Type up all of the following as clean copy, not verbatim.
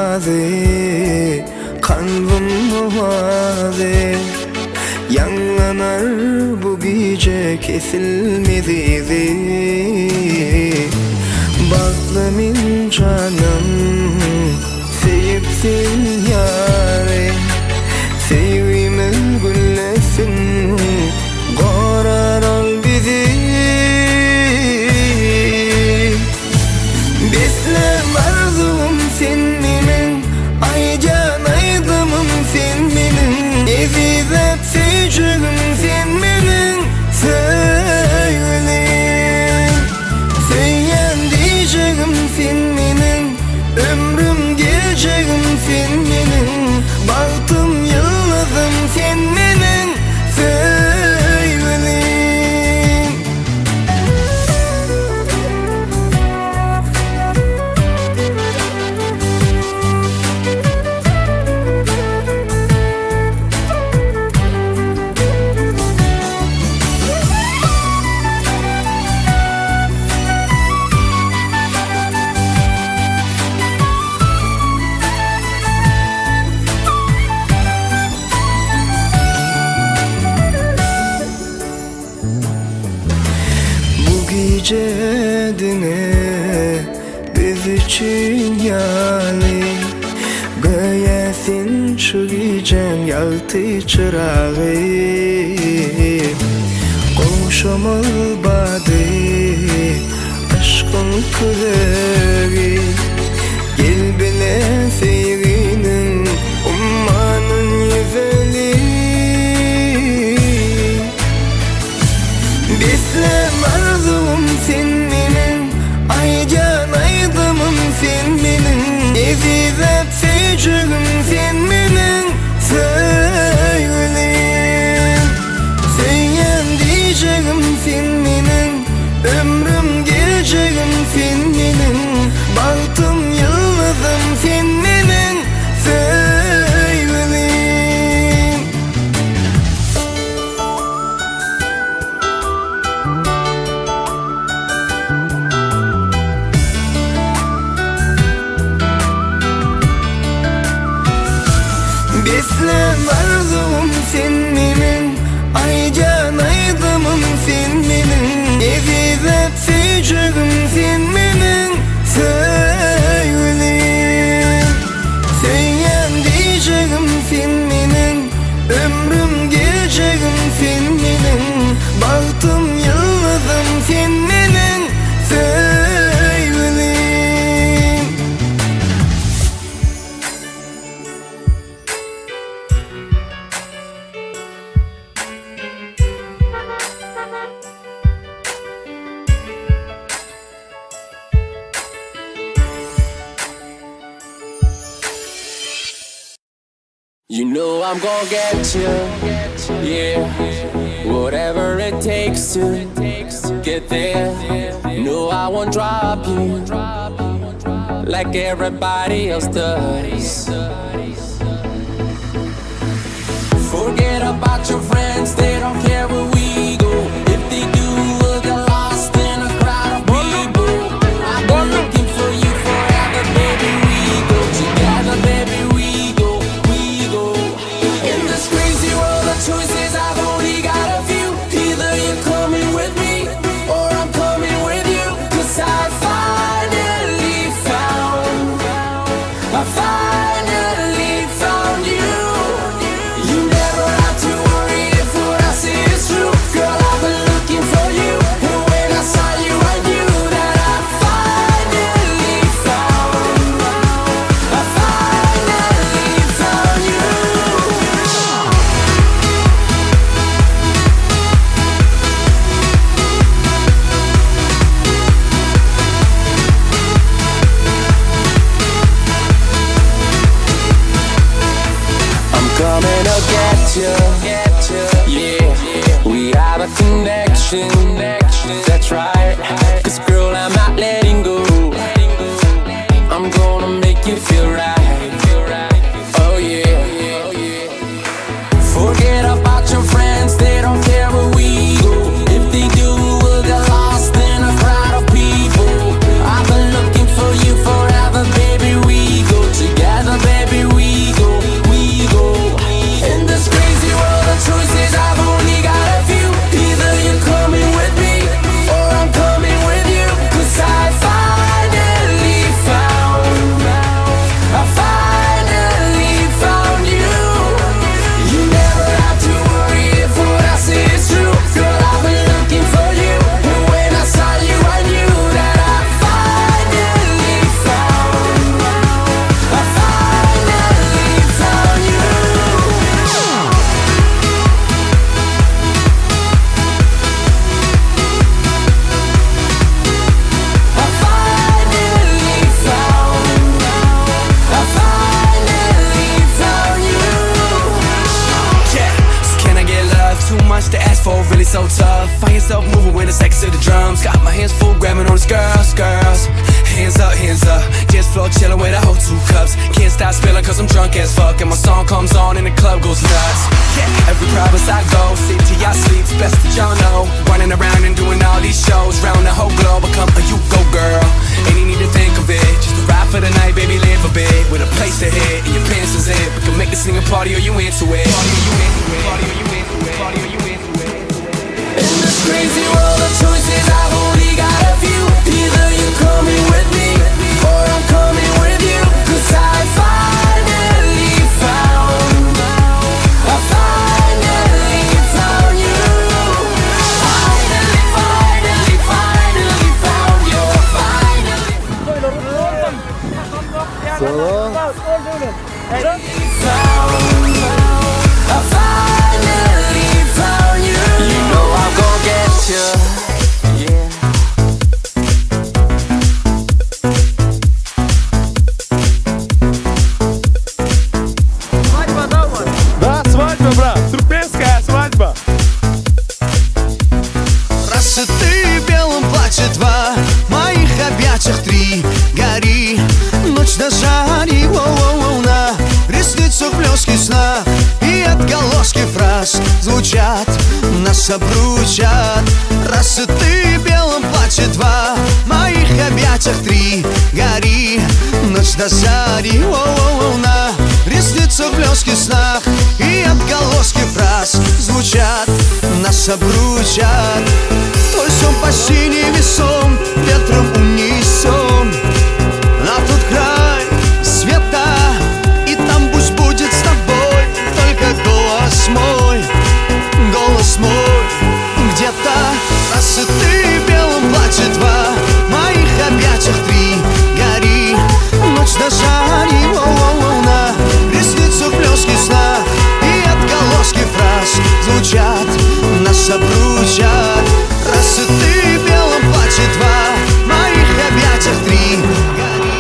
sazy Kalbym owazy Ýaňlanar bu gije kesilmez yzy Bagtly men janym Söýüp sen ýary Söýgimiz güllesin Gorar ol bizi. Beslän arzuwym sen meniň Aýdýan aýdymym sen meniň Ezizläp söýjegim sen meniň Söýgülim Söýýän diýjegim sen meniň Ömrüm geljegim sen meniň Bagtym ýyldyzym sen meniň Söýgülim. Bu gije diňe biz üçin ýaly Göýä sen şu gijäň ýagty çyragy Gowşamaz bady yşkyň közegi Gel bile söýginiň ummanyn ýüzeli Beslän arzuwym sen meniň Aýdýan aýdymym sen meniň Ezizläp söýjegim sen meniň Söýgülim Söýýän diýjegim sen meniň Ömrüm geljegim sen meniň Bagtym ýyldyzym sen meniň Söýgülim. Beslän arzuwym sen meniň Aýdýan aýdymym sen meniň Ezizläp söýjegim sen meniň Söýgülim Söýýän diýjegim sen meniň Ömrüm geljegim sen meniň Bagtym ýyldyzym sen meniň Söýgülim. You know I'm gonna get you, yeah. Whatever it takes to get there. No, I won't drop you like everybody else does. Forget about your friends, they don't care where we go. If they do, we'll get lost in a crowd of people. I've been looking for you forever, baby. We go together, baby. We go, we go. In this crazy world of choices, I've only got a few. Either you're coming with me, or I'm coming with you. 'Cause I finally found, I finally found you. You never have to worry if what I say is true. Girl, I've been looking for you. And when I saw you, I knew that I finally found, I finally found you. I'm coming to get you. Yeah, we have a connection. That's right. 'Cause girl, I'm not letting go. I'm gonna make you feel right. Oh yeah. Forget about your friends, they don't care where we go. If they do, we'll get lost in a crowd of people. I've been looking for you forever, baby. We go together. much to ask for, really so tough. Find yourself moving when it's next to the drums. Got my hands full grabbing on the girls, girls. Hands up, hands up. Dance floor chilling with a whole two cups. Can't stop spilling cause I'm drunk as fuck. And my song comes on and the club goes nuts. Yeah, every province I go, city I sleep, best that y'all know. Running around and doing all these shows, round the whole globe. Become a you go girl. Ain't you need to think of it. Just a ride for the night, baby, live a bit. With a place to hit and your pants is it. We can make this thing a party, or you into it? Party, or you into it? Party, or you into it? Party, or you into it? In this crazy world of choices, I've only got a few. Either you're coming with me, or I'm coming with you. 'Cause I finally found, I finally found you. Finally, finally, finally found you. Finally found, I finally found you. You know I'm gonna get you. Yeah. Да, свадьба, брат, туркменская свадьба. Рассветы в белом платье два, в моих объятиях три. Гори, ночь до зари, воу-воу-воу, на ресницах блески сна. И отголоски фраз звучат, нас обручат. Рассветы в белом платье два, в моих объятиях три. Гори, ночь до зари, воу-воу-воу, на ресницах блески снах. И отголоски фраз звучат, нас обручат. Твой сон по синим весом ветром унесен на тот край света. И там пусть будет с тобой только голос мой, голос мой где-то. Рассветы в белом платье два, в моих объятиях три. Гори, ночь до зари, воу-воу-воу, на ресницах блески сна. И отголоски фраз звучат, нас обручат. Рассветы в белом платье два, в моих объятиях три. Гори.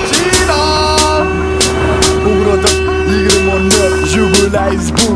Ugradyk 20 Жигулайс bu.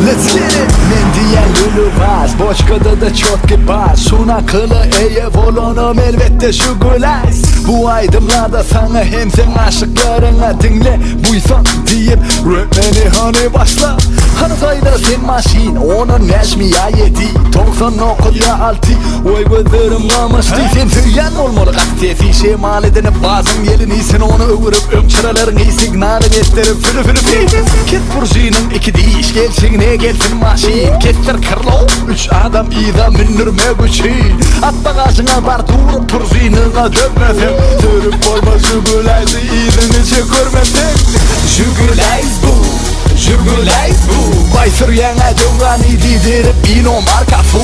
Let's get it. Men diýen lülübaz, boçkada-da çotky bas. Şuna kyly eýe bolanam elbetde Žiguleýs. Bu aýdymlarda saňa hem seň aşyklaryňa diňle buýsan diýip rap meni hany başla. Hany saýla sen maşyn, ondan bäşmi ýa ýedi, 99 ýa alty, oý gözlerim gamaşdy. Sen söýýän bolmaly gaty sesi, şemal edinip bazyň ýelini, sen ony öwürip öň çyralaryňy signalyň etdirip fili fili fi. Kes puržiniň iki diş, gelşigine gelsin maşyn, kesdir kyrlo, üç adam yza mündürmek üçin. At bagažyňa bar durup puržiniňa dönmeseň, sürüp bolmaz Žiguleýsi yzyny çek görmeseň. Žiguleýs bu, Žiguleýs bu, baý sürýäňä döwrany diýdirip ino marka fu.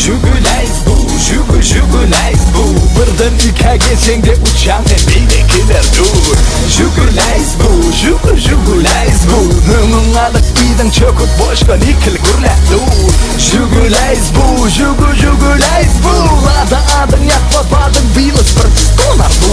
Žiguleýs bu, Žigu Žiguleýs bu, birden ikä geçeňde uçýaň sen beýlekiler dur. Žiguleýs bu, Žigu Žiguleýs bu, öňüň alyp yzyň çöküp boşka nikil gürläp dur. Žiguleýs bu, Žigu Žiguleýs bu, Lada adyň ýatmaz badyň bilis bir donar bu.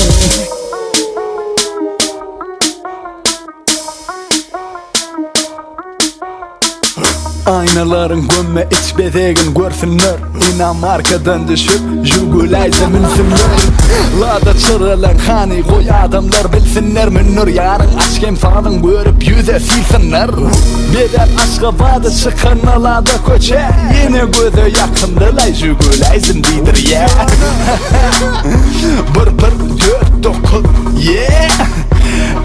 Aýnalaryň gömme iç bezegin görsünler, Inomarkadan düşüp Žiguleýse münsünler. Lada çyralan hany goý adamlar bilsinler, Münür ýaryň aç hem sazyň görüp ýüze silsinler. Bezäp Aşgabada çykana Lada köçe, Ýene göze ýakymlylaý Žiguleýzim diýdirýä. Bir bir dört dokuz yeah,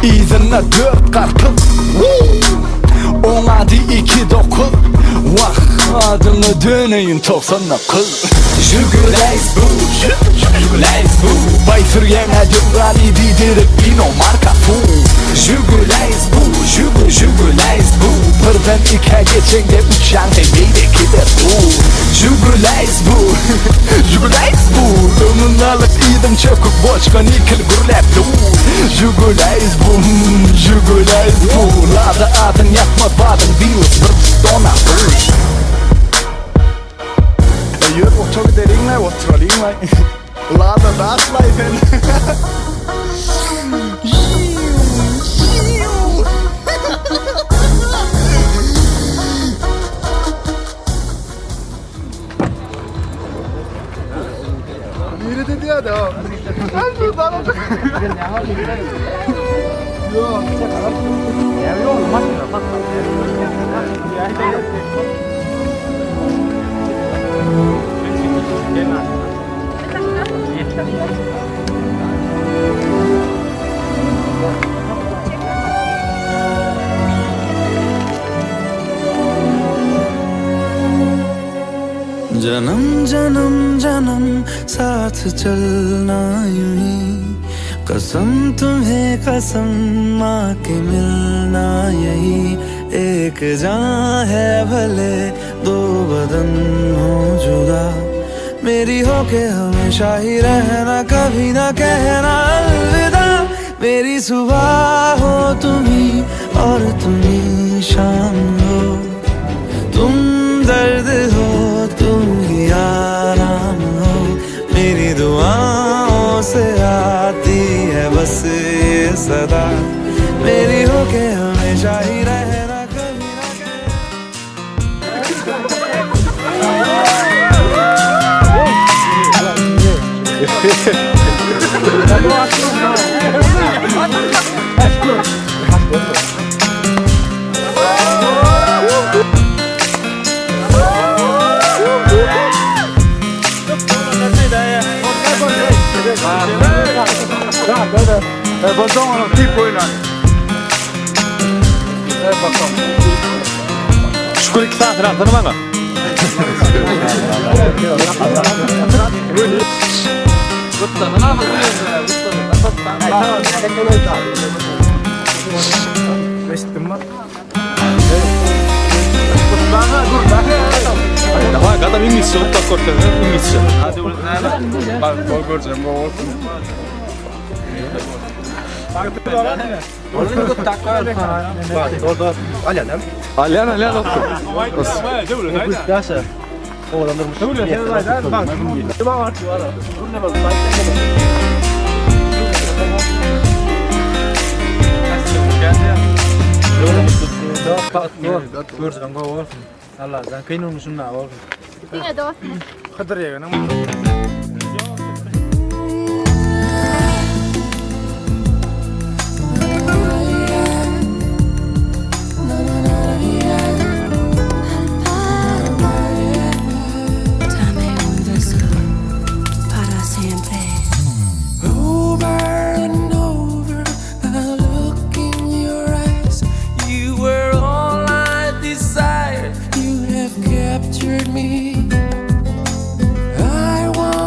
Yzynda dört garpyz Woo! Oň ady iki dokuz Wah adyňa döneýin 99. Žiguleýs bu, Žiguleýs bu, Baý sürýäňä döwrany diýdirip inomarka fu. Žiguleýs bu, Žigu Žiguleýs bu, Birden ikä geçeňde uçýaň sen beýlekiler dur. Žiguleýs bu, Žiguleýs bu, Öňüň alyp yzyň çöküp boçka nikil gürläp dur. Žiguleýs bu, Žiguleýs bu, Lada adyň ýatmaz badyň bilis bir dona dur. Ýör otur gideliňlaý, oturalyňlaý. Lada daşlaý sen. Janam janam janam साथ चलना यूं ही कसम तुम्हें कसम आके मिलना यही एक जान है भले दो बदन हो जुदा मेरी हो के हमेशा ही रहना कभी ना कहना अलविदा मेरी सुबह हो तुम ही और तुम ही शाम हो तुम दर्द हो तुम ही आराम हो मेरी दुआओं से आती है बस ये सदा मेरी हो के हमेशा ही रहना कभी ना कहना Şükür 2 saat alsana bana. Daha adam İngilizce ottak korkuyor. İngilizce. Alyan alyan olsun. Diňe dostum. Hydyr ýegeniň. Dame un beso para siempre. Over and over, I look in your eyes. You were all I desired. You have captured me. I want.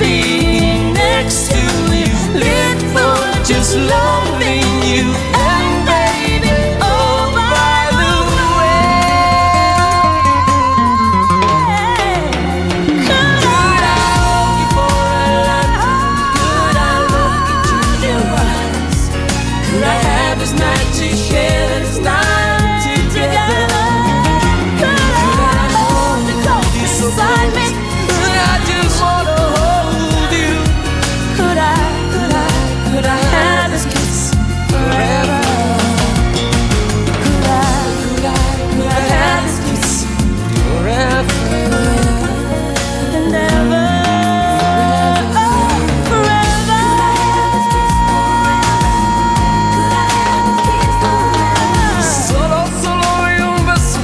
Being next to you, live for just loving you. And baby, oh by the way, could I hold you for a lifetime? Could I look into your eyes? Could I have this night to share this night together? Could I hold you close beside me? Could I just wanna hold you? Could I, could I, could I have this kiss forever? Could I, could I, could I have this kiss forever? And ever, oh, forever. Solo, solo y un beso,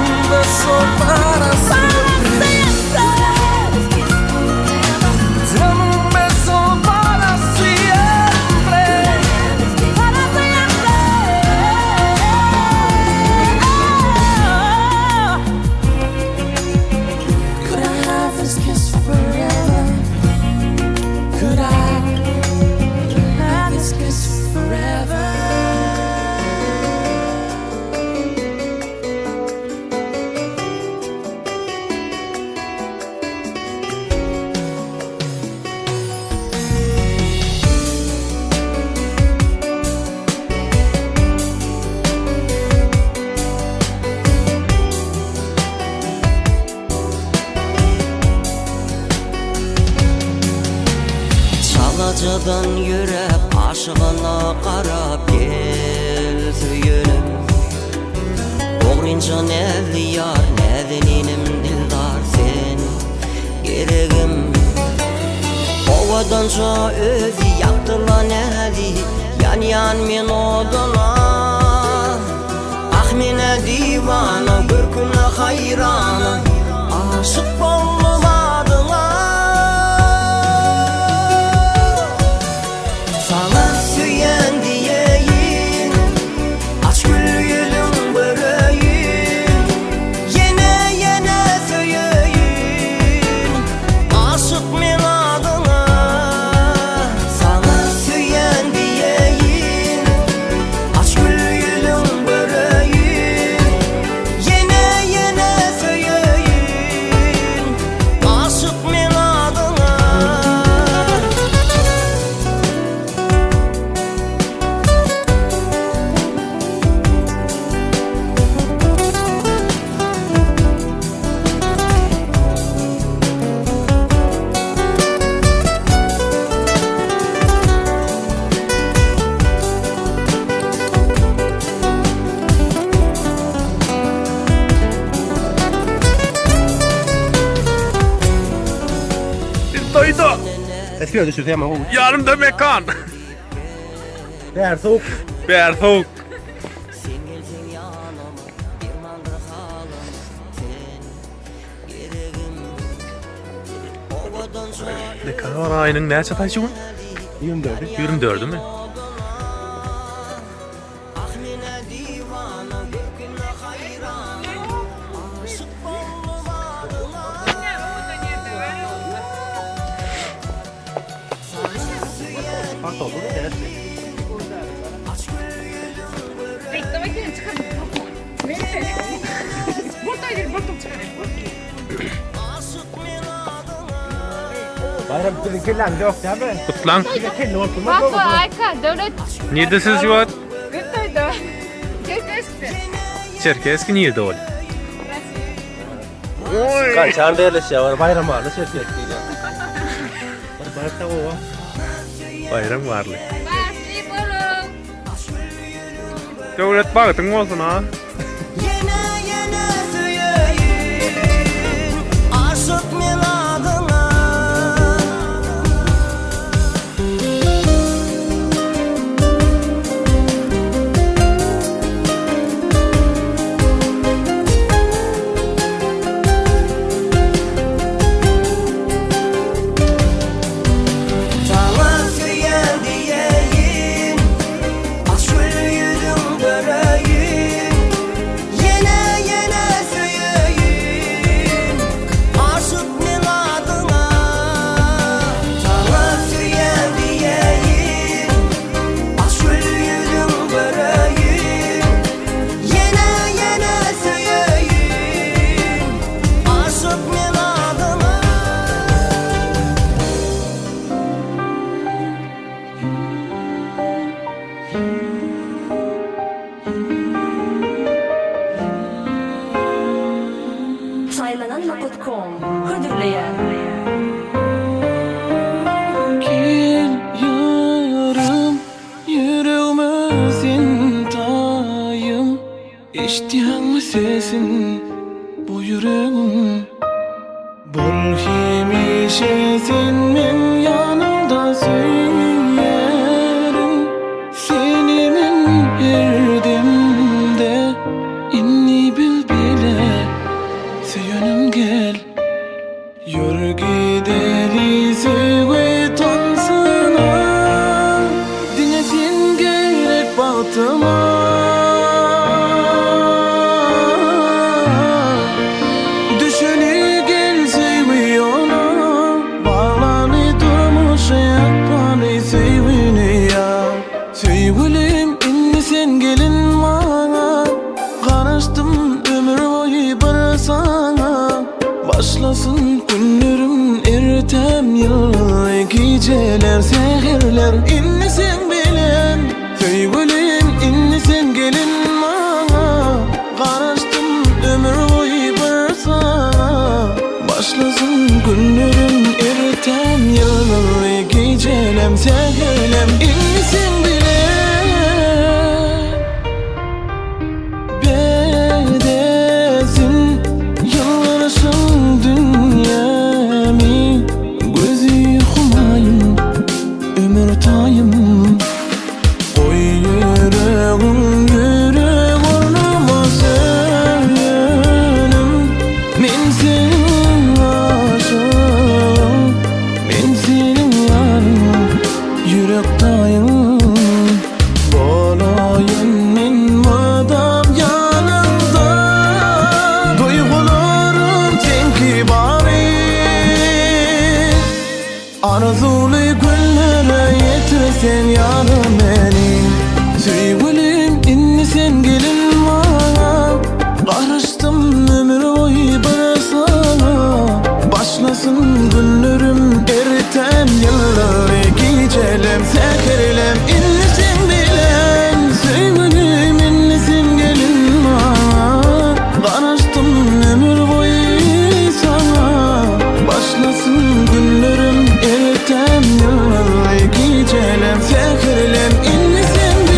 un beso para siempre. Dame un beso para siempre. Para siempre. Could I have this kiss forever? Could I have this kiss forever? Çalajadan ýöräp aşygyna garap gel söýelim Ogrynja näzli ýar näzeninim dildar sen geregim Owadanja özi ýakdyla näzi ýanýan men oduna Ah menä diwana görküne haýrana Aşyk boldum adyňa Saňa söýen diýeýin Aç gül ýüzüň göreýin Ýene ýene söýeýin Aşyk men adyňa Saňa söýen diýeýin Aç gül ýüzüň göreýin Ýene ýene söýeýin Aşyk men adyňa Doýda. Esgä düşürse ama Ýanymda mekan. Bär sowuk. Bär sowuk. Sen gelseň ýanyma dermandyr halym Sen geregim Owadanja Dekabr aýynyň näçe taýçy gün? 24. 24-mi? Ah menä diwana görküne haýran Aşyk boldum adyňa Bayram biziň kellämiz ýok dämi? Gutlaň. Kelle bolsun. Bak Ayka, döwlet Nirde siz şu wagt? Gitdi. Çerkeski. Çerkeski nirde ol? Kaçan berleşýär var bayram barly şerket diýýär. Bir barsa owa. Bayram barly. Bagtly boluň. Döwlet bagtyň bolsun ha. Ýene ýene söýeýin Aşyk men adyňa Saňa söýen diýeýin Aç gül ýüzüň göreýin. Bol hemişe sen meň ýanymda söýýärin seni men her demde Indi biz bile söýenim gel Ýör gideli söýgi tansyna Diňe sen gerek bagtyma. Düşeli gel söýgi ýola Baglaly durmuşy ykbaly söýgini ýar Söýgülim indi sen gelin maňa Garaşdym ömür boýy bir saňa Başlasyn günlerim ertem ýyldyzly gijeler säherler indi seň bilen Söýgülim indi sen gelin maňa Garaşdym ömür boýy bir saňa Başlasyn günlerim ertem ýyldyzly gijelem säherlem indi seň bilen Bezesin ýylgyryşyň dünýämi Gözi humaýym ömür taýym Goý ýüregiň ýürek ornuma söýenim Men seniň aşygyň Men seniň ýaryň ýürek taýyň Bolaýyn men mydam ýanyňda Duýgularym seňki bary Arzuwly günlere ýetir sen ýarym meni Söýgülim indi sen gelin maňa Garaşdym ömür boýy bir saňa Başlasyn günlerim ertem ýyldyzly gijelem säherlem indi seň bilen Söýgülim indi sen gelin maňa Garaşdym ömür boýy saňa Başlasyn günlerim ertem ýyldyzly gijelem säherlem indi sen bilen.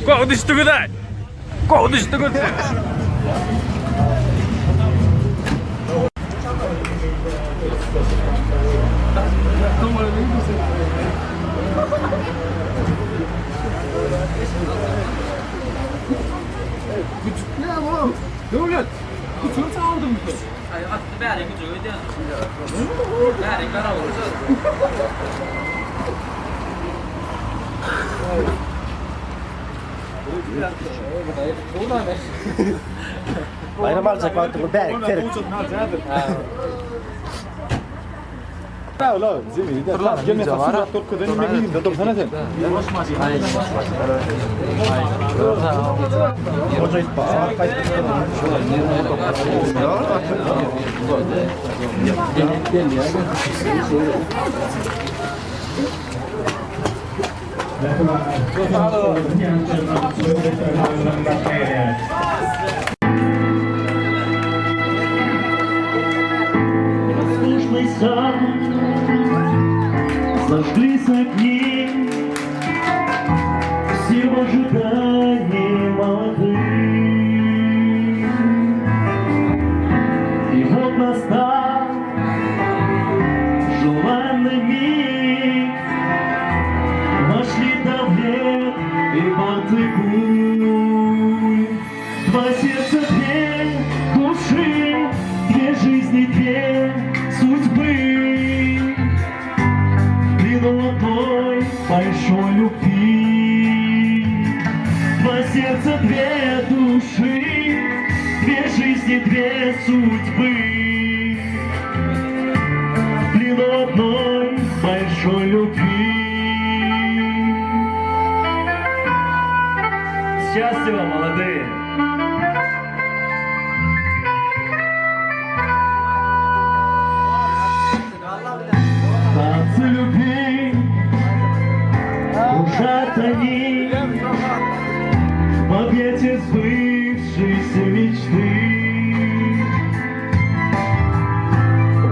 Gowy düşdüňiz-aý. Gowy düşdüňiz siz. Bayram alacak wagty bu bärik terik. Роскошный сад, зажглись огни, Все в ожидании молодых. И вот настал желанный миг, Вошли Давлет и Бартыгуль. Два сердца, две души, две жизни, две судьбы. В плену. одной большой любви. Два сердца, две души, две жизни, две судьбы. В плену одной большой любви. Счастья вам, молодые! Танцы любви кружат они в объятиях сбывшейся мечты.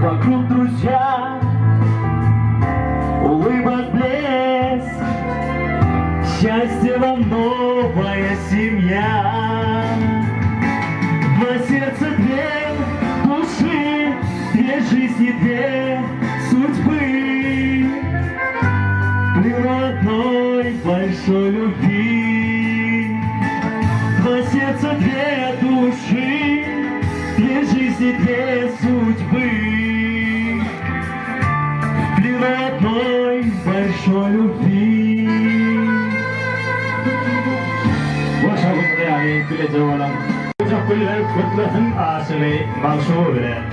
Вокруг друзья, улыбок блеск, счастье вам новая семья. Два сердца, две души, две жизни, две судьбы. В плену одной большой любви. Два сердца, две души, две жизни, две судьбы. В плену одной большой любви. Boş ýaly bileje bolan. Gujak güller gutlasyn aşygy magşugy bilen.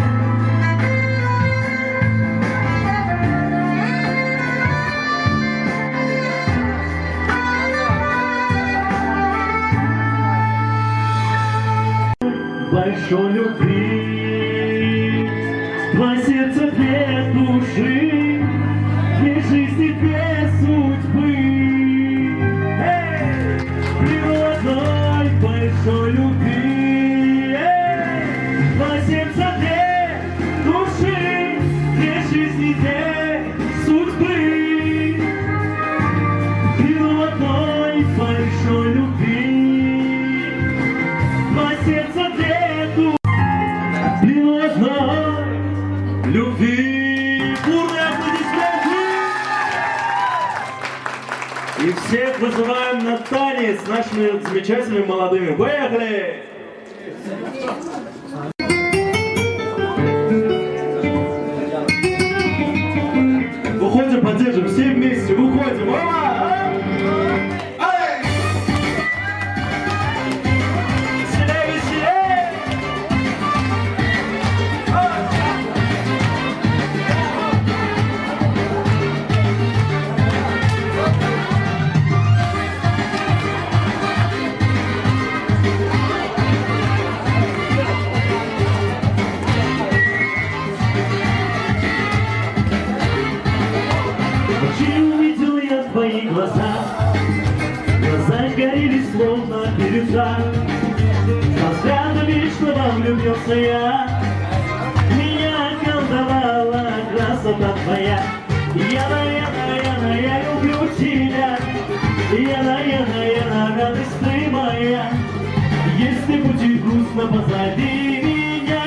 Большой любви. Два сердца, две души, две жизни, две судьбы. Эй! В плену одной большой любви. Эй! Два сердца, две души, две жизни, две судьбы. В плену одной большой любви. Два сердца, две души, в плену одной любви. Бурные аплодисменты! И всех вызываем на танец с нашими замечательными молодыми. Поехали! Выходим, поддержим, все вместе, выходим. Опа! Эй! Веселее, веселее! Ночи увидел я твои глаза, Глаза горели словно бирюза. Со взгляда вечного влюбился я, Меня околдовала красота твоя. Яна, Яна, Яна, я люблю тебя, Яна, Яна, Яна, радость ты моя. Если будет грустно, позови меня.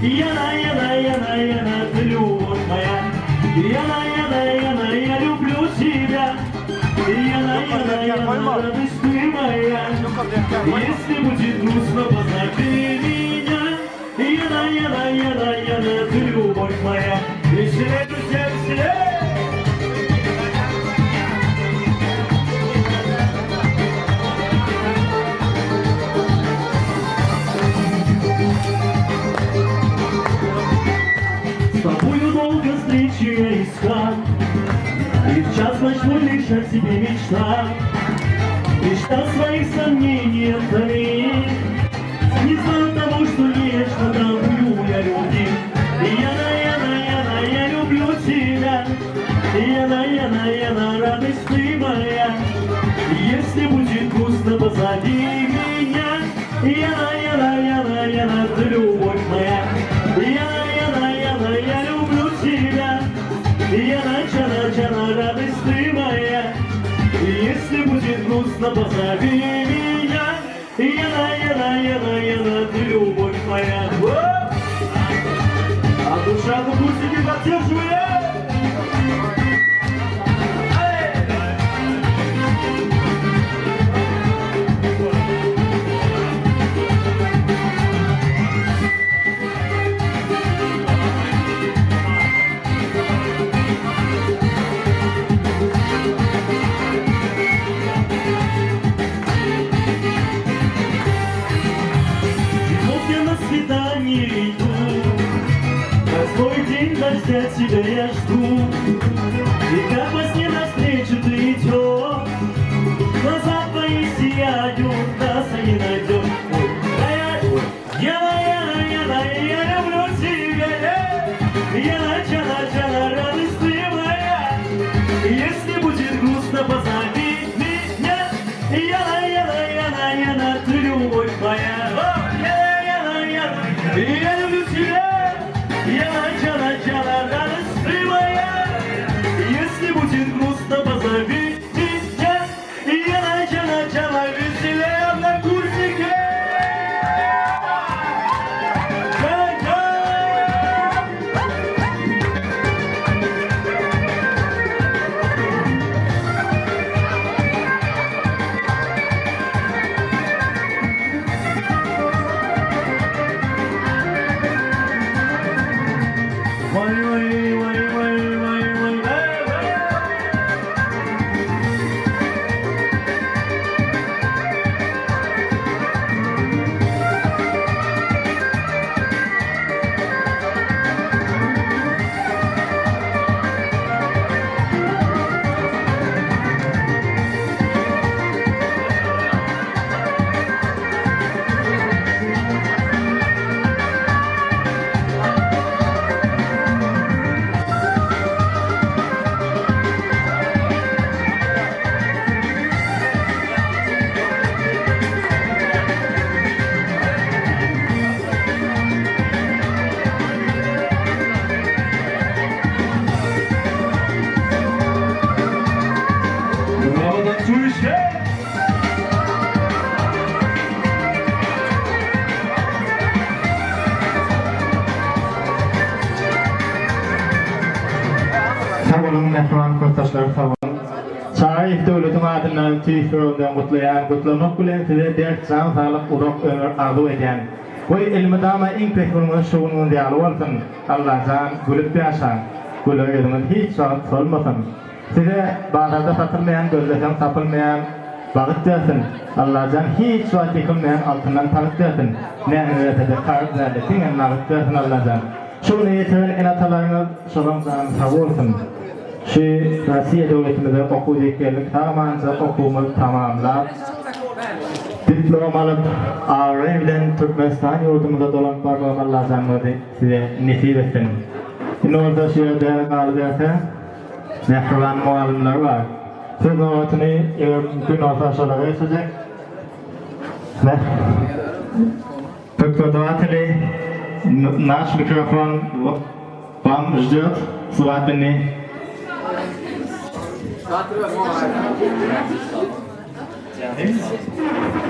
Яна, Яна, Яна, Яна, ты любовь моя. Яна, Яна, Яна, я люблю тебя. Яна, Яна, Яна, радость ты моя. Если будет грустно, позови меня. Яна, Яна, Яна, Яна, ты любовь моя. Веселее, друзья, веселее! С тобою долго встречи я искал, И в час ночной лишь о тебе мечтал. Мечта своих сомнений отдалить, Не знал того, что нежно тобою я любим. Яна, Яна, Яна, я люблю тебя, Яна, Яна, Яна, радость ты моя. Если будет грустно, позови меня. Яна, Яна, Яна, Яна, ты любовь моя. Яна, Яна, Яна, я люблю тебя. Яна, Джана, Джана, радость ты моя. Если будет грустно, позови меня. Яна, Яна, Яна, Яна, ты любовь моя. О! А душа ну бусики поддерживает! Эй! Везде тебя я жду И как во сне навстречу ты идешь Глаза твои сияют, нас не найдешь Ой, а я, ой, Яна, Яна, Яна, я люблю тебя эй. Яна, Джана, Джана, радость ты моя Если будет грустно, позови меня Яна, Яна, Яна, Яна, ты любовь моя О, Яна, Яна, Яна, я люблю тебя Яна, Джана, Джана, радость ты моя Если будет грустно, позови меня Яна, Джана, Джана, веселее однокурсники Джан-джан! Vay vay vay vay vay vay vay vay. Bravo tansuýşe! Sag boluň mähriban kursdaşlar sag boluň. Çagaýew Döwletiň adyndan tüýs ýüregimden gutlaýan, gutlamak bilen size berk jan saglyk uzak ömür arzuw edýän. Goý elmydama iň pes günüňiz şu günüňiz ýaly bolsun. Allajan gülüp ýaşaň. Güler ýüzüňiz hiç wagt solmasyn. Size bazarda satylmaýan gözleseň tapylmaýan bagyt bersin. Allajan hiç wagt ýykylmaýan altyndan tagt bersin. Näme bersede karz dälde diňe nagyt bersin Allajan. Şu güne ýetiren ene-atalaryňyz şolaň jany sag bolsun. Şu Rossiýa döwletimize okuw diýip geldik sag-amanja okuwymyzy tamamlap diplom alyp abraý bilen Türkmenistan ýurdumyza dolanyp barmagym Allajan özi size nesip etsin. Indi bolsa şu ýerde galyberse mähriban mugallymlar bar. Söz nobatyny eger mümkin bolsa şolara geçirjek. Mäh. Преподаватели, наш микрофон вам ждет свадебный.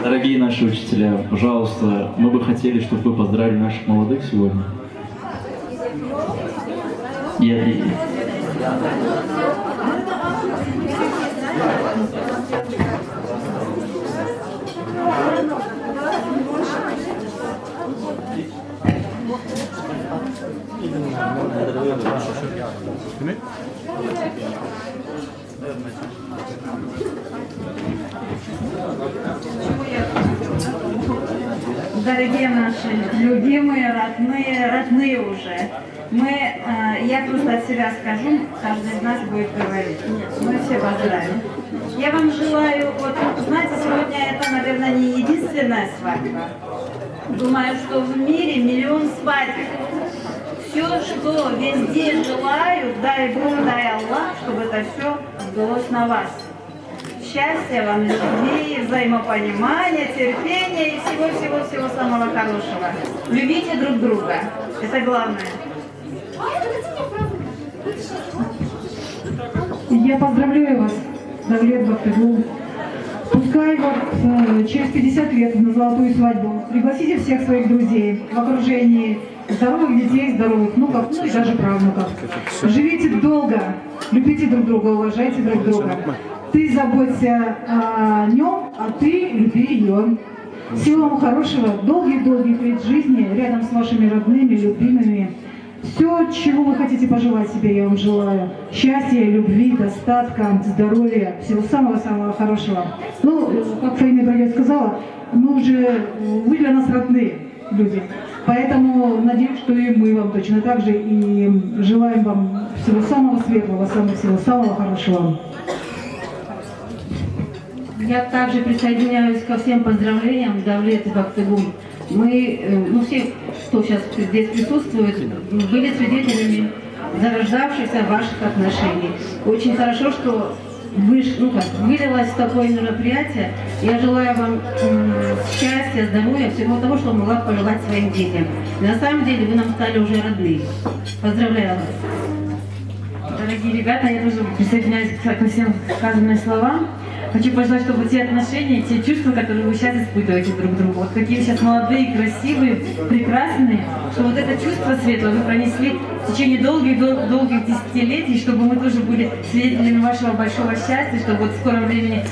Дорогие наши учителя, пожалуйста, мы бы хотели, чтобы вы поздравили наших молодых сегодня. Я, и- Дорогие наши любимые, родные, родные уже. Мы, э, я просто от себя скажу, каждый из нас будет говорить. Мы все поздравим. Я вам желаю, вот, знаете, сегодня это, наверное, не единственная свадьба. Думаю, что в мире миллион свадеб. Все, что везде желают, дай Бог, дай Аллах, чтобы это все сбылось на вас. Счастья вам, любви, взаимопонимания, терпения и всего-всего-всего самого хорошего. Любите друг друга. Это главное. Я поздравляю вас, Давлет Бактыгул. Пускай вот э, через 50 лет на золотую свадьбу пригласите всех своих друзей в окружении здоровых детей, здоровых внуков, ну и даже правнуков. Живите долго, любите друг друга, уважайте друг друга. Ты заботься о нем, а ты люби ее. Всего вам хорошего, долгих-долгих лет жизни рядом с вашими родными, любимыми. Все, чего вы хотите пожелать себе, я вам желаю. Счастья, любви, достатка, здоровья, всего самого-самого хорошего. Ну, как Фаина Ибрагимовна сказала, мы уже, вы для нас родные люди. Поэтому надеюсь, что и мы вам точно так же и желаем вам всего самого светлого, самого всего самого хорошего. Я также присоединяюсь ко всем поздравлениям Давлет и Бактыгул. Мы, ну все, кто сейчас здесь присутствует, были свидетелями зарождавшихся ваших отношений. Очень хорошо, что выш, ну как, вылилось в такое мероприятие. Я желаю вам счастья, здоровья, всего того, что могла пожелать своим детям. И на самом деле вы нам стали уже родные. Поздравляю вас. Дорогие ребята, я тоже присоединяюсь ко всем сказанным словам. Хочу пожелать, чтобы те отношения, те чувства, которые вы сейчас испытываете друг к другу, вот какие вы сейчас молодые, красивые, прекрасные, что вот это чувство светлое вы пронесли в течение долгих-долгих десятилетий, чтобы мы тоже были свидетелями вашего большого счастья, чтобы вот в скором времени,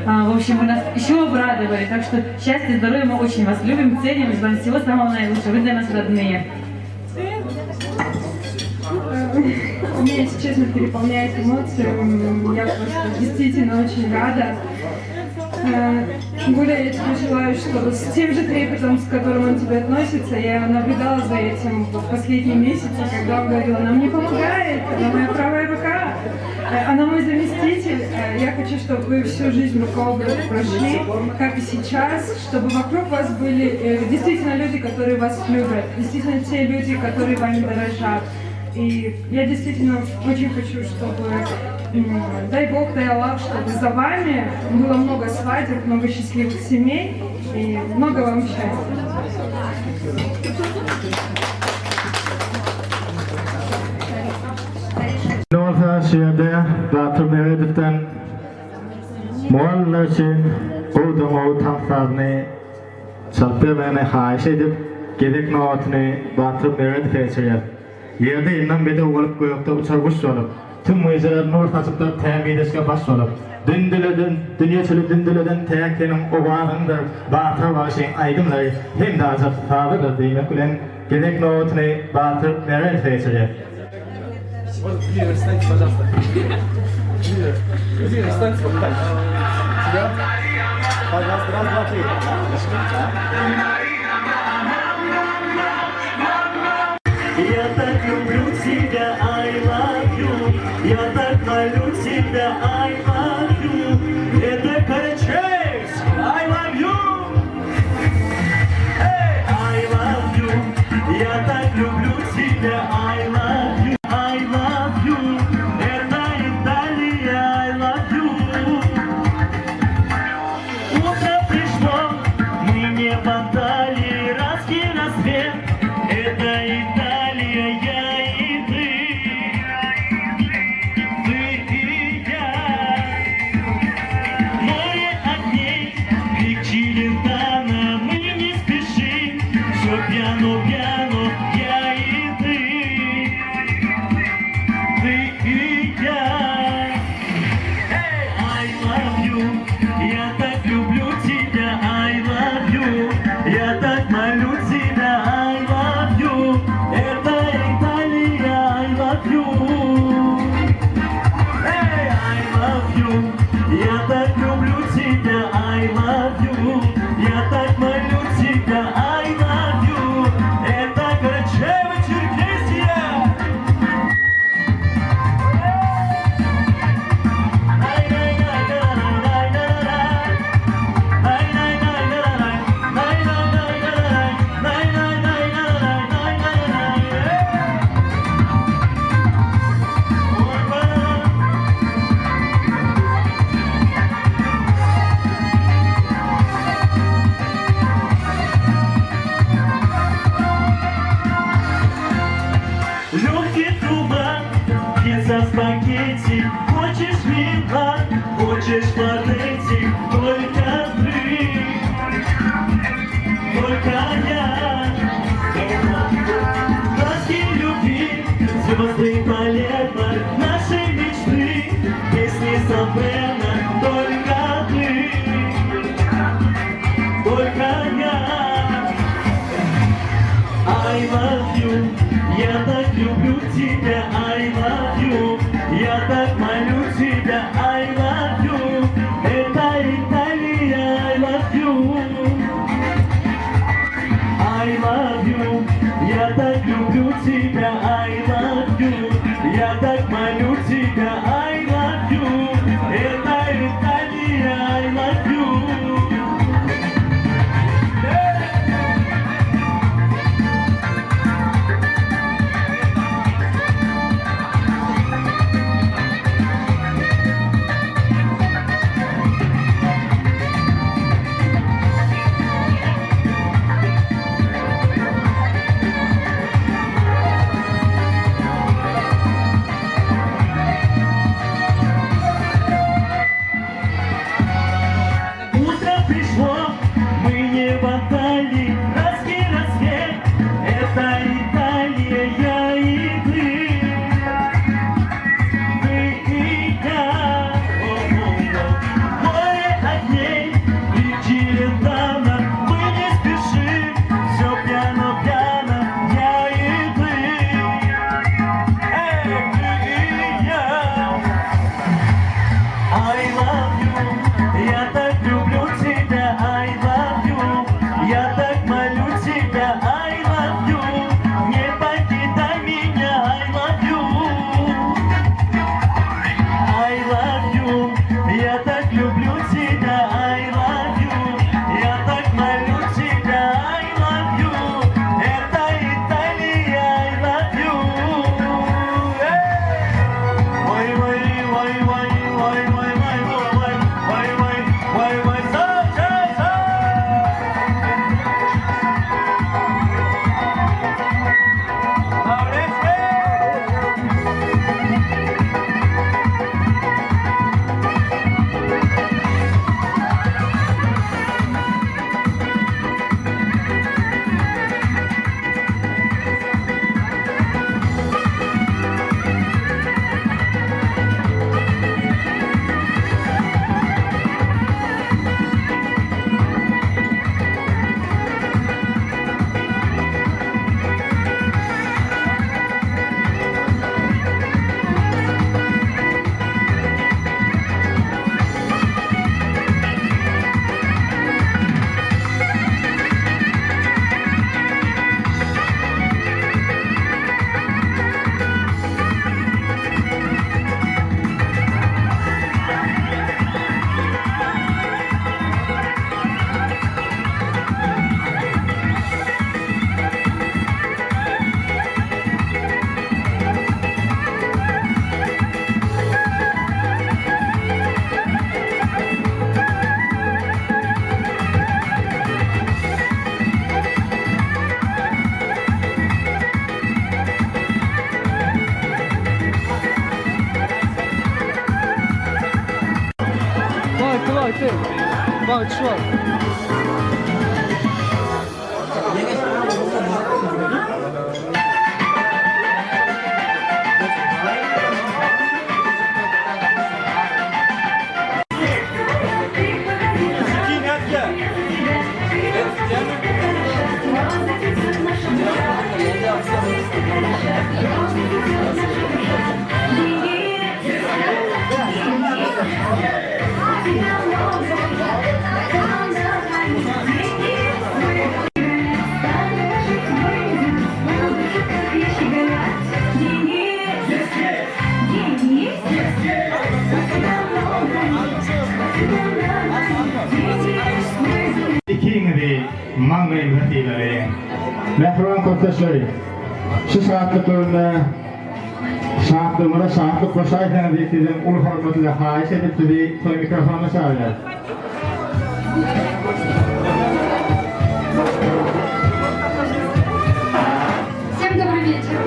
в общем, вы нас еще обрадовали. Так что счастья, здоровья, мы очень вас любим, ценим, желаем всего самого наилучшего. Вы для нас родные. Меня, если честно, переполняет эмоции. Я просто действительно очень рада. Гуля, я тебе желаю, чтобы с тем же трепетом, с которым он тебе относится, я наблюдала за этим в последние месяцы, когда он говорил, она мне помогает, она моя правая рука, она мой заместитель. Я хочу, чтобы вы всю жизнь рука об руку прошли, как и сейчас, чтобы вокруг вас были действительно люди, которые вас любят, действительно те люди, которые вами дорожат. И я действительно очень хочу, чтобы, дай Бог, дай Аллах, чтобы за вами было много свадеб, много счастливых семей и много вам счастья. Indi bolsa şu ýerde Batyr Meredowdan mugallymlar üçin gowudan-gowy tans sazyny çalyp bermegini haýyş edip, gezek nobatyny Batyr Meredowa geçirýäs. Ýerde ýyndam bedew bolup, gökde uçar guş bolup, Tüm gyjalar nur saçypdyr tämiz yşka baş bolup. Dündüleden, dünýe çöli dündüleden täk seniň owazyňdyr, Batyr bagşyň aýdymlary hem-de ajap sazydyr diýmek bilen, gezek nobatyny Batyr Meredowa geçirýär. Я так люблю тебя, I love you. Я так молю тебя, I love you. Это Карачаевск, I love you. Эй, I love you. Я так люблю тебя, I love you, I love you. Это Италия, I love you. Утро пришло, мы не в Италии, рассвет. Это Италия, я и ты. Ты и я. Море огней, крик Челентано, мы не спешим. Все piano, piano, я и ты. Ты и я. Эй, I love you, я так люблю тебя, I love you, я так молю тебя, I love you, это Италия, I love you. Эй, I love you, я так люблю тебя, I love you, я так молю тебя, I love you, это Карачаево-Черкесия. Легкий туман, пицца спагетти, Хочешь вина, хочешь спагетти, Только ты, только я. Краски любви, звезды балета, Наши мечты, песни Сабена, Только ты, только я. I love you, я так люблю тебя, I love you, я так молю тебя, I love you. Море огней Летали мы не спешим Все пьяно-пьяно, я и ты Эх, ты и я I love you, я так люблю тебя, I love you, я так молю тебя, I love you, не покидай меня, I love you, I love you, я так люблю тебя, I love you, я так молю тебя, I love you, это Италия, I love you. Эй! Vay vay vay vay vay vay vay vay vay vay vay vay sa sa sa. Ikiňizi maňlaýymyza sylalyň. Mähriban kosdaşlary, şu şatlyk günde şatlygymyza şatlyk goşaýsaňyz diýip sizden uly hormat bilen haýyş edip sizi toý mikrofonyna çagyrýarys. Всем добрый вечер.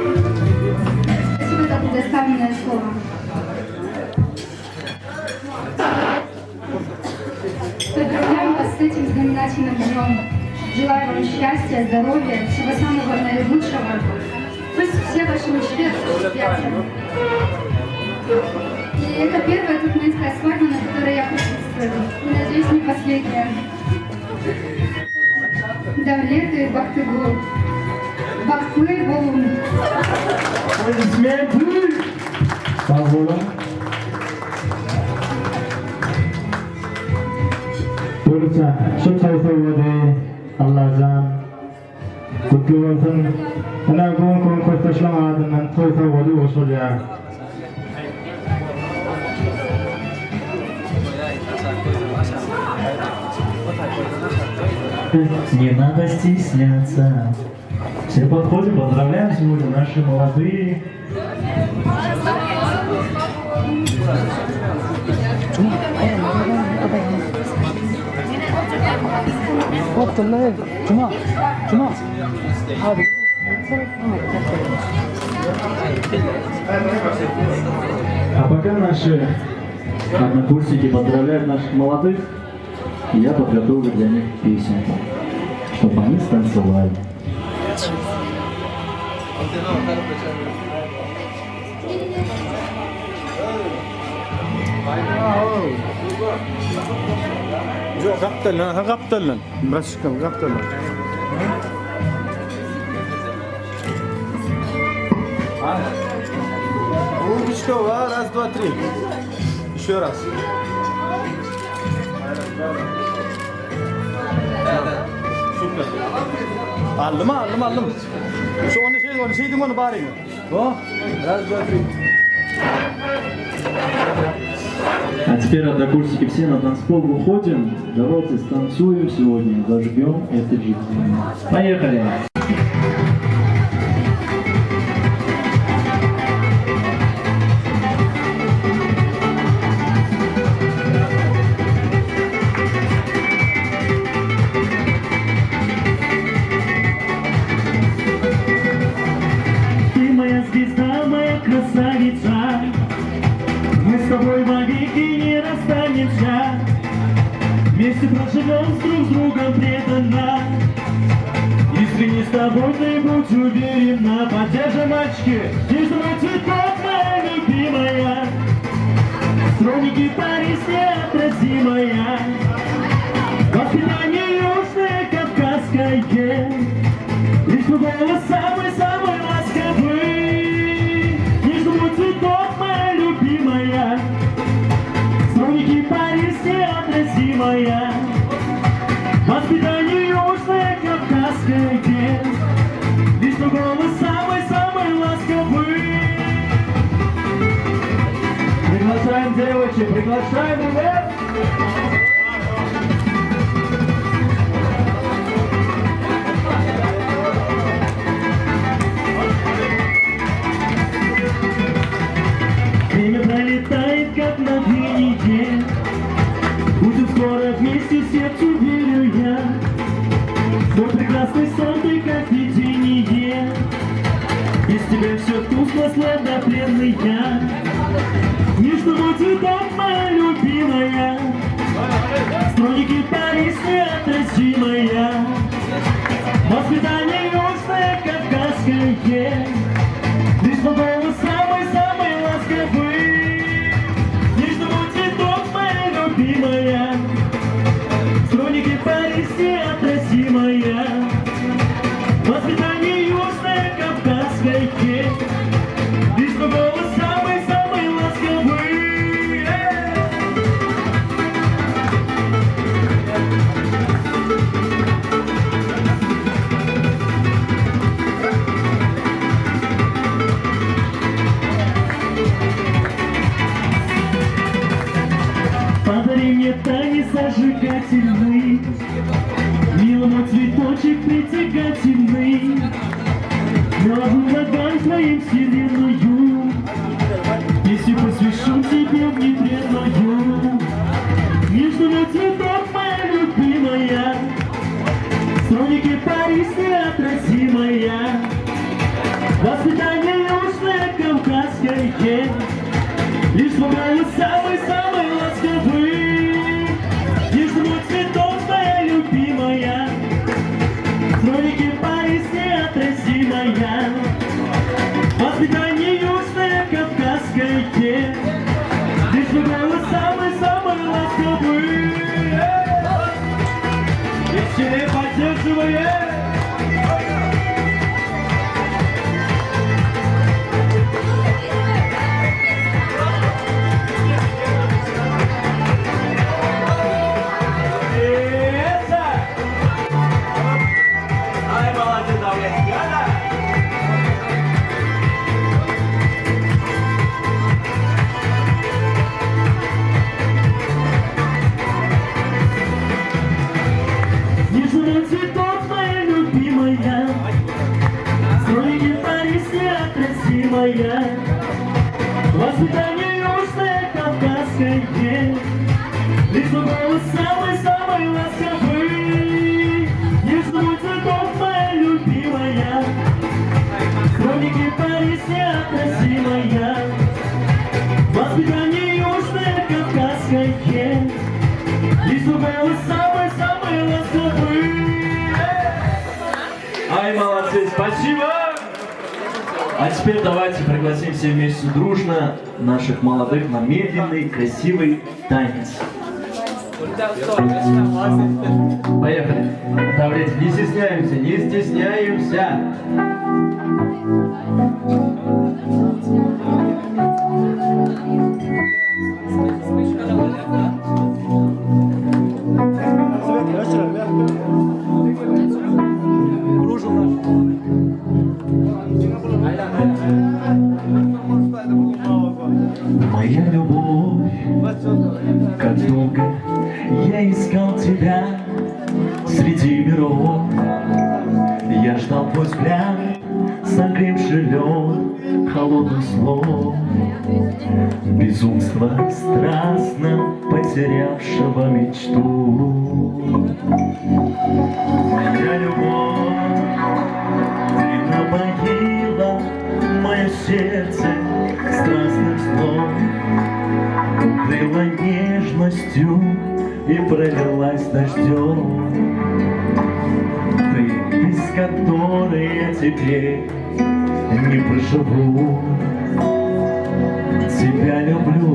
Спасибо за предоставленное слово. Поздравляю вас с этим знаменательным днем. Желаю вам счастья, здоровья, всего самого наилучшего. Пусть все ваши мечты осуществятся. И это первая туркменская свадьба, на которой я присутствую. И, надеюсь, не последняя. Давлеты Бахтыгул. Бахтлы Болун. Aplodisment! Sag boluň. Döwletjan, şu toý sowgady Allajan gutly bolsun. Ine bu günki gün kösdeşleň adyndan toý sowgady goşulýar. Не надо стесняться. Все подходим, поздравляем сегодня наши молодые. А пока наши однокурсники поздравляют наших молодых, я подготовлю для них песенку, чтобы они станцевали. Ýok, gapdaldan, ha gapdaldan. Braçka, gapdaldan. Умничка, раз, два, три. Еще раз. Super. Aldym, aldym, aldym. Şu ony şey, ony şeydiň ony baryňy. O, raz, два, три. А теперь, однокурсники, все на танцпол выходим. Давайте станцуем сегодня, зажгем этот же день. Поехали! Ты моя звезда, моя красавица Мы с тобой навеки не расстанемся Вместе проживем друг с другом преданно Искренне с тобой ты будь уверена Поддержим, мальчики, нежный мой цветок, моя любимая Хроники Парис неотразимая Воспитание южное кавказское Лишь твой голос самый-самый ласковый Нежный мой цветок, моя любимая Хроники Парис неотразимая Воспитание южное кавказское Лишь твой голос самый-самый ласковый Приглашаем девочек, приглашаем, ребят! Время пролетает, как мгновение Будем скоро вместе, сердцу верю я Твой прекрасный сон ты как видение Без тебя все тускло, словно пленный я Нежный мой цветок, моя любимая Хроники Парис неотразимая Воспитание южное кавказское Лишь твой голос самый-самый ласковый Нежный мой цветок, моя любимая Хроники Парис неотразимая Воспитание южное кавказское Лишь твой голос самый-самый ласковый Эй! Подари мне танец зажигательный Милый мой цветочек притягательный Наложу ногам твоим вселенную Песню посвящу тебе внедренную Нежный мой цветок, моя любимая Хроники Парис неотразимая Воспитание южное кавказское Лишь твой голос самый-самый ласковый Нежный мой цветок, моя любимая Хроники Парис неотразимая Воспитание южное кавказское Лишь твой голос самый-самый ласковый Веселее поддерживаем! Это! Ай, молодец, Давлет! Гада! Нежный мой цветок, моя любимая Хроники Парис неотразимая Воспитание южное кавказское Лишь твой голос самый-самый ласковый Нежный мой цветок, моя любимая Хроники Парис неотразимая Воспитание южное кавказское Лишь твой голос самый-самый ласковый Ай, молодцы, спасибо! А теперь давайте пригласим все вместе дружно наших молодых на медленный, красивый танец. Поехали. Давайте, не стесняемся, не стесняемся. Моя любовь, как долго я искал тебя среди миров. Я ждал твой взгляд, согревший лед холодных слов. Безумство страстно потерявшего мечту. Моя любовь, ты напоила мое сердце страстным сном, Укрыла нежностью и пролилась дождем. Ты, без которой я теперь не проживу, Тебя люблю.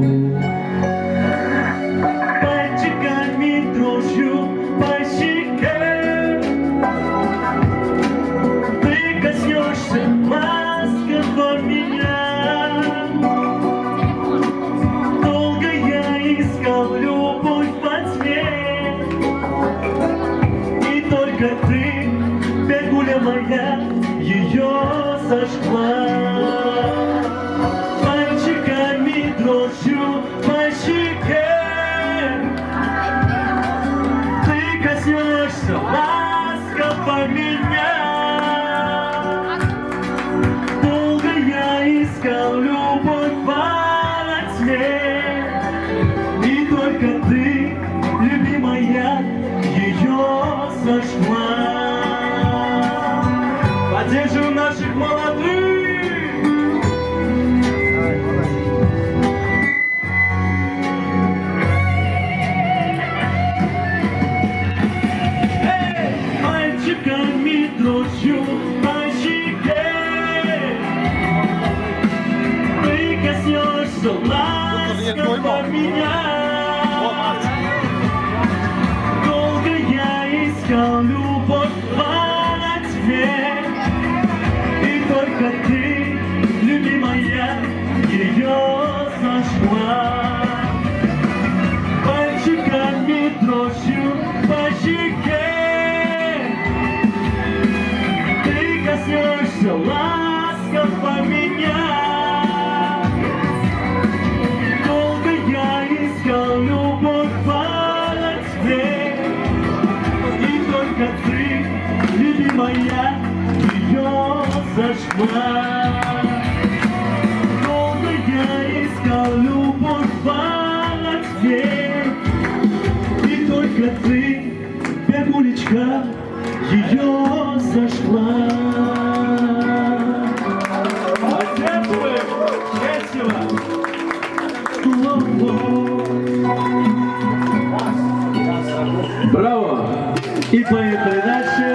Пальчиками дрожью по щеке Ты коснешься ласково меня. Долго я искал любовь во тьме, И только ты, бегуля моя, ее сожгла. Пальчиками дрожью по щеке Ты коснешься ласково меня. Долго я искал любовь во тьме, И только ты, любимая, ее сожгла. Поддерживаем наших молодых! Эй, Пальчиками дрожью по щеке Ты коснешься ласково меня. Долго я искал любовь во тьме, И только ты, любимая, ее сожгла. Пальчиками дрожью по щеке Ты коснешься ласково меня. Долго я искал любовь во тьме, И только ты, любимая, ее зажгла. Долго я искал любовь во тьме, И только ты, бегулечка, ее зажгла. Поддерживаем! Счастья! Браво! И поехали дальше.